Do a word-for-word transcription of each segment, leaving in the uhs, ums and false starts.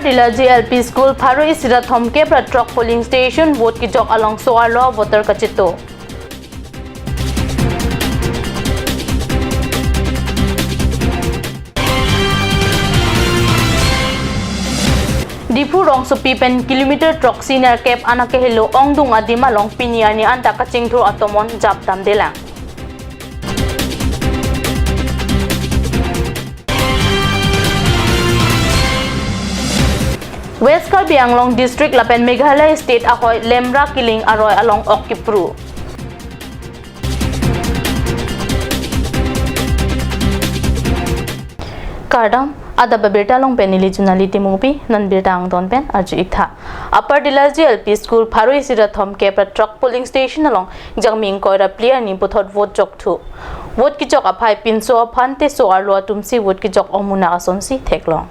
Tilaji L P School pharo isi ra thomkep ra throk polling station vote kejok along so-arlo voter kachito. Diphu rongsopi pen kilometer throksi nerkep an akehelo ongdung adim along pini arni anta kachingthur atomon jap damdelang. West Karbi Anglong District lapen Meghalaya State ahoi Lemra Killing aroi along ok kipru. Kardom, adap abirta along pen neli Junali Timungpi, non birta angton pen arju-ik tha. Upper Dilaji L P School pharo isi ra thomkep ra throk polling station along jangmi ingkoi ra phli arni puthot vote jokthu. Vote kejok aphai pinso aphan te so-arlo atumsi vote kejok ongmunak asonsi theklong.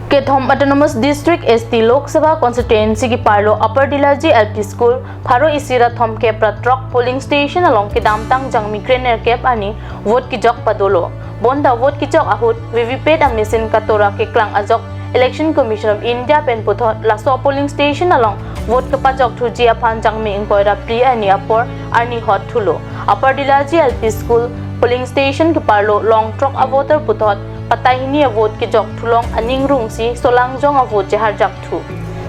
Kethom Autonomous District S T Lok Sabha Constituency keparlo Upper Dilaji L P School pharo isi ra thomkep ra throk polling station along kedamtang jangmi krenerkep arni vote kejok padolo. Bonta vote kejok ahut V V P A T a machine katora keklang ajok Election Commission of India pen puthot laso polling station along vote kepajokthuji aphan jangmi ingkoi ra phli arni apor arni hot thulo. Upper Dilaji L P School polling station keparlo long throk avoter puthot patai hini avote kejokthulong aning rungsi solangjong avote cheharjakthu.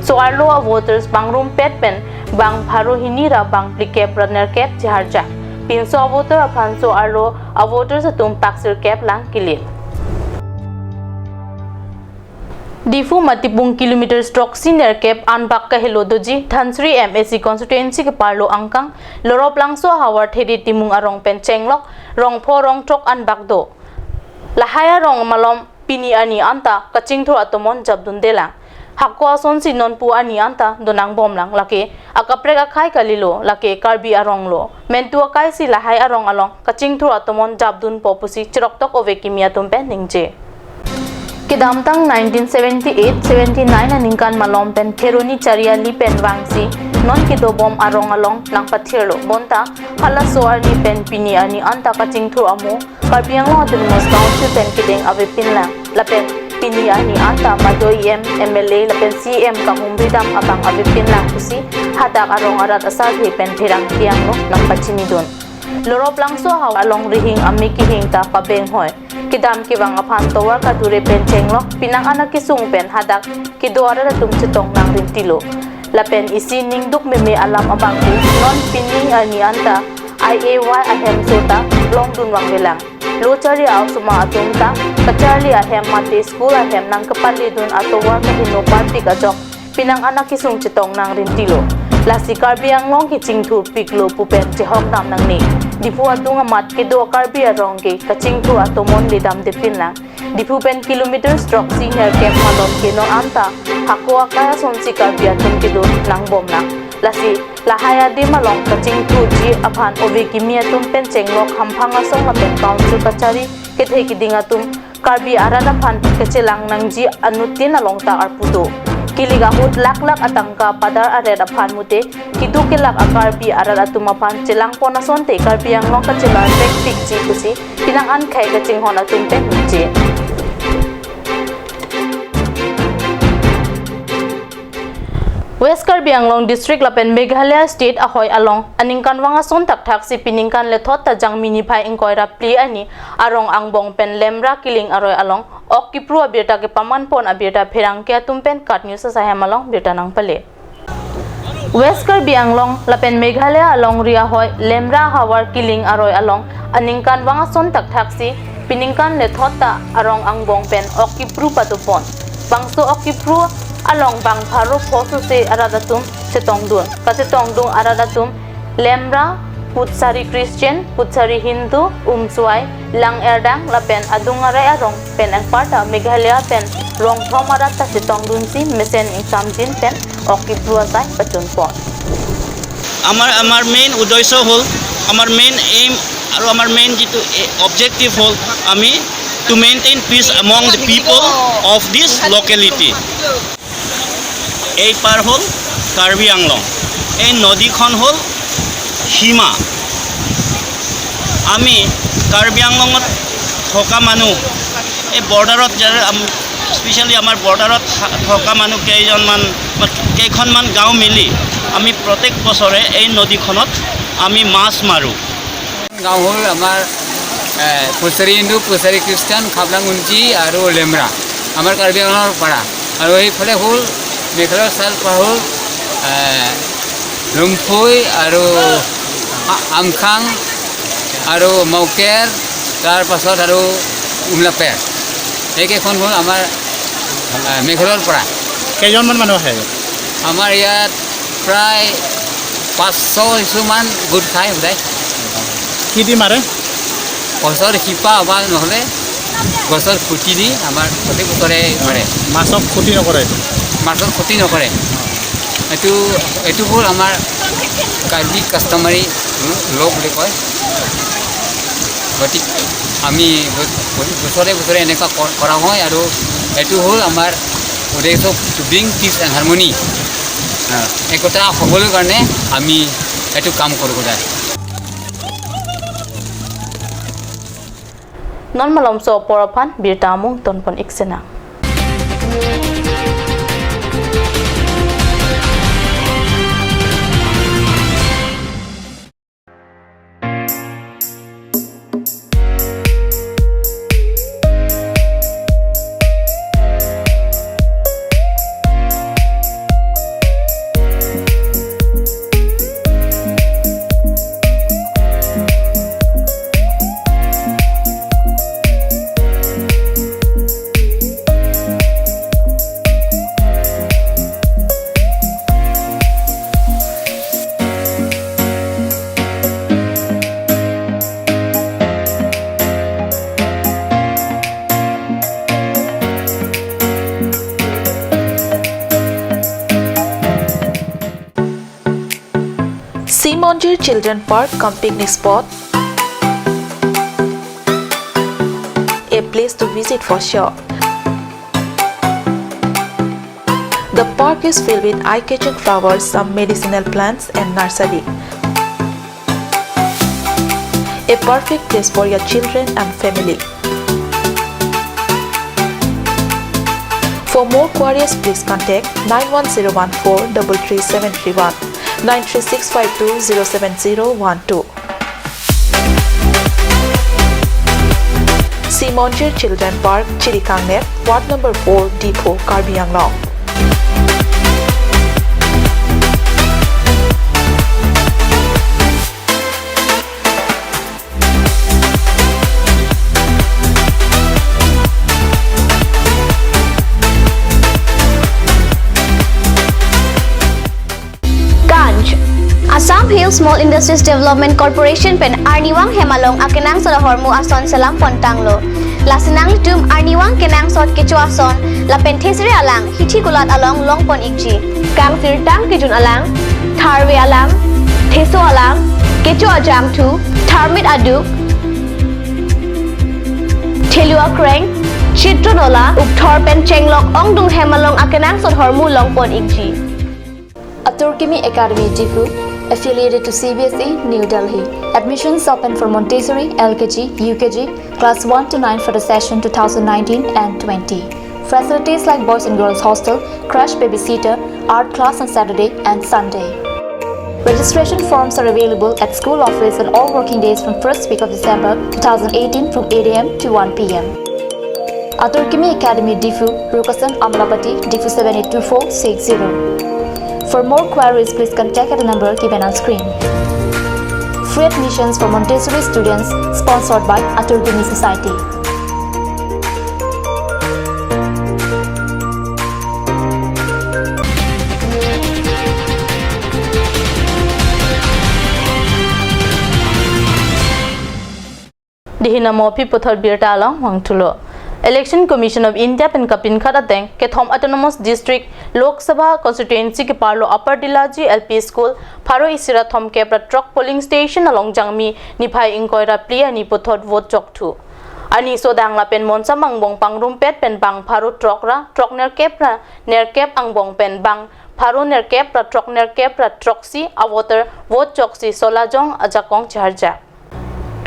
So-arlo avoters bangrumpet pen bang pharo hini ra bang phlikep ra nerkep cheharjak. Pinso avoter aphan so-arlo avoters atum pak sirkep lang kilit. Diphu Matipung kilometer throksi nerkep an bak kahelo doji Dhansiri M A C constituency keparlo angkang Loroplangso ahavar Theri Timung arong pen chenglok rong pho rong throk an bak do. Lahai arong malom pini arni anta kachingthur atomon japdundelang. Hako asonsi nonpu arni anta donangbomlang, lake akaprek akhei kalilo, lake Karbi arong lo. Mentu akai si lahai arong along kachingthur atomon japdunpo pusi chiroktok ove kimi atum pen ningje. Kedamtang nineteen seventy-eight seventy-nine aningkan malom pen Kheroni Chariali pen vangsi non kedobom arong along nangpathirlo. Bonta halaso arni pen pini arni anta kachingthur amo Karbi Anglong Autonomous Council pen kedeng avepinlang. Lapen pini arni anta mado E M, M L A lapen C E M kahumri dam abang avepinlang pusi hadak arong arat asarthe pen pherangke angno nangpachinidun. Loroplangso ahavar along rihing ame kehing ta pabenghoi. Kedam kevang aphan tovar kadure pen chenglok penang an akesung pen hadak kedo arat atum chetong nangrintilo. Lapen isi ningduk meme alam abangke non pini arni anta I A Y ahemso ta longdun vangvelang. Lo chari a-osomar atum ta kacharli ahem mate school ahem nangkepaledun atovar kaheno parpik ajok penang an akesung chetong nangrintilo. Lasi Karbi Anglong kechingthurpiklo pu pen chehok dam nangne. Diphu adung amat kedo Karbi arong ke kachingthur atomon ledamdepinlang. Diphu pen kilometer throksi nerkep malom ke non anta hako akai asonsi Karbi atum kedo nangbomlang. Lasi lahai adim along kachingthurji aphan ove kimi atum pen chenglok hamphang asong lapen council kachari kethe keding atum Karbi arat aphan kachelang nangji anuttin along ta arpu do. Kilik ahut lakh lakh atangka padar aret aphan mute keduk kelak a-Karbi arat atum aphan chelangpon asonte Karbi Anglong kachelar pekpikji pusi penang an khei kachinghon atum pen ningje. West Karbi Anglong District lapen Meghalaya State ahoi along aningkanvang ason thakthaksi peningkan lethot ta jangmi niphai ingkoi ra phli arni arong angbong pen Lemra Killing aroi along ok kipru abirta kepamanpon abirta pherangke atum pen KAT News asahem along birta nangpale. West Karbi Anglong lapen Meghalaya alongri ahoi Lemra ahavar Killing aroi along aningkanvang ason thakthaksi peningkan lethot ta arong angbong pen ok kipru padopon. Bangso ok kipru along bang pharo pho sose arat atum chetongdun. Kachetongdung arat atum Lemra, Putsari Christian, Putsari Hindu, Umswai, Lang Erdang lapen adung arai arong pen anparta Meghalaya pen rongthom arat ta chetongdunsi mesen ingsamjin pen ok kipru asai pachunpon. আমাৰ আমাৰ মেইন উদ্দেশ্য হ'ল, আমাৰ main aim আৰু আমাৰ মেইন যিটো অবজেক্টিভ হ'ল, আমি to maintain peace among the people of this locality. এই পাৰ হ'ল কাৰ্বি আংলং, এই নদীখন হ'ল সীমা। আমি কাৰ্বি আংলঙত থকা মানুহ, এই বৰ্ডাৰত যাৰ আম- স্পেচিয়েলি আমাৰ বৰ্ডাৰত থা- থকা মানুহ কেইজনমান, কেইখনমান গাঁও মিলি আমি প্ৰত্যেক বছৰে এই নদীখনত আমি মাছ মাৰোঁ। গাঁও হ'ল আমাৰ, এ, পুছাৰী হিন্দু, পুছাৰী খ্ৰীষ্টান, খাবলাং উঞ্জি আৰু লেমৰা, আমাৰ কাৰ্বি আংলঙৰ পৰা। আৰু এইফালে হ'ল মেঘালয়ৰ চালপাৰ হ'ল, এ, লুম্ফুই আৰু আ- আমখাং আৰু মৌকেৰ, তাৰ পাছত আৰু উমলাপেৰ। এইকেইখন হ'ল আমাৰ, এ, মেঘালয়ৰ পৰা। কেইজনমান মানুহ আহে? আমাৰ ইয়াত প্ৰায় পাঁচশ কিছুমান গোট খায় সদায়। কি দি মাৰে? গছৰ শিপা বা নহ'লে গছৰ খুঁটি দি আমাৰ প্ৰত্যেক বছৰে মাৰে। মাছক ক্ষতি নকৰে? মাছৰ ক্ষতি নকৰে। এইটো, এইটো হ'ল আমাৰ কাৰ্বি কাষ্টমাৰী ল' বুলি কয়। গতিকে আমি ব- বছৰে বছৰে এনেকুৱা কৰ- কৰা হয় আৰু এইটো হ'ল আমাৰ উদ্দেশ্য to bring peace and harmony, আহ, একতা হ'বলৈ কাৰণে আমি এইটো কাম কৰোঁ সদায়। Non malomso apor aphan birta amung tonpon ik sinang. Sea Monjir Children Park cum picnic spot, a place to visit for sure. The park is filled with eye-catching flowers, some medicinal plants, and nursery. A perfect place for your children and family. For more queries, please contact nine one zero one four double three seven three one, nine three six five two zero seven zero one two. Sea Monjir Children Park, Chirikangnep, Ward number four, Diphu, Karbi Anglong. Ganj. Assam Hill Small Industries Development Corporation pen arnivang hem along akenangsot ahormu ason selam pon tanglo. Lasi nanglitum arnivang kenangsot kecho ason lapen thesere alang hithi kulat along longpon ikji. Kangsirtang kejun alang, tharve alang, theso alang, kecho ajangthu, tharmit aduk, thelu akreng, chitro nola, ukthor pen chenglok ongdung hem along akenangsot ahormu longpon ikji. Atur Kimi Academy Diphu, affiliated to C B S E, New Delhi. Admissions open for Montessori, L K G, U K G, class one to nine for the session two thousand nineteen and twenty. Facilities like boys and girls hostel, crash babysitter, art class on Saturday and Sunday. Registration forms are available at school office on all working days from first week of December two thousand eighteen from eight A M to one P M. Atur Kimi Academy Diphu, Rukasan Amlapati, Diphu seven eight two four six zero. For more queries, please contact at the number given on screen. Free admissions for Montessori students, sponsored by Atur Kimi Society. Dihina mo aphi puthot birta along vangthulo. Election Commission of India pen kapinkhat ateng kethom Autonomous District Lok Sabha Constituency keparlo Upper Dilaji L P School pharo isi ra thomkep ra throk polling station along Jangmi niphai ingkoi ra phli arni puthot vote chokthu. Arni sodang lapen monsam angbong pangrumpet pen bang pharo throk ra throk nerkep ra nerkep angbong pen bang pharo nerkep ra throk nerkep ra throksi avoter vote choksi solajong ajakong charjak.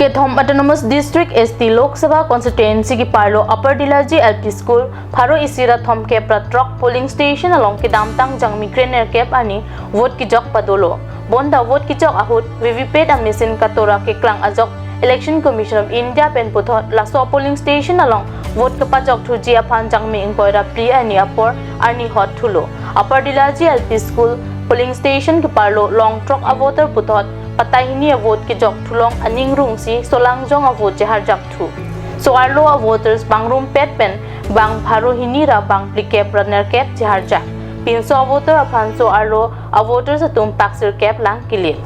Kethom Autonomous District S T Lok Sabha Constituency keparlo Upper Dilaji L P School pharo isi ra thomkep ra throk polling station along kedamtang jangmi krenerkep arni vote kejok padolo. Bonta vote kejok ahut V V P A T a machine katora keklang ajok Election Commission of India pen puthot laso polling station along vote kepajok thuji aphan jangmi ingkoi ra phli arni apor arni hot thulo. Upper Dilaji L P School polling station keparlo long throk a voter puthot patai hini a vote kejok thulong aning rungsi solangjong a vote cheharjak thu. So-arlo a voters bang rumpet pen bang pharo hini ra bang phlikep ra nerkep cheharjak. Pinso a voter aphan so-arlo a voters atum paksirkep lang kilir.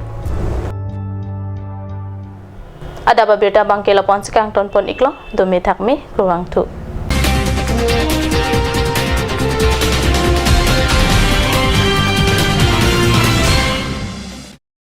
Adap abirta abangke lapu-an si kangton pon iklo, dome thakme, kurvangthu.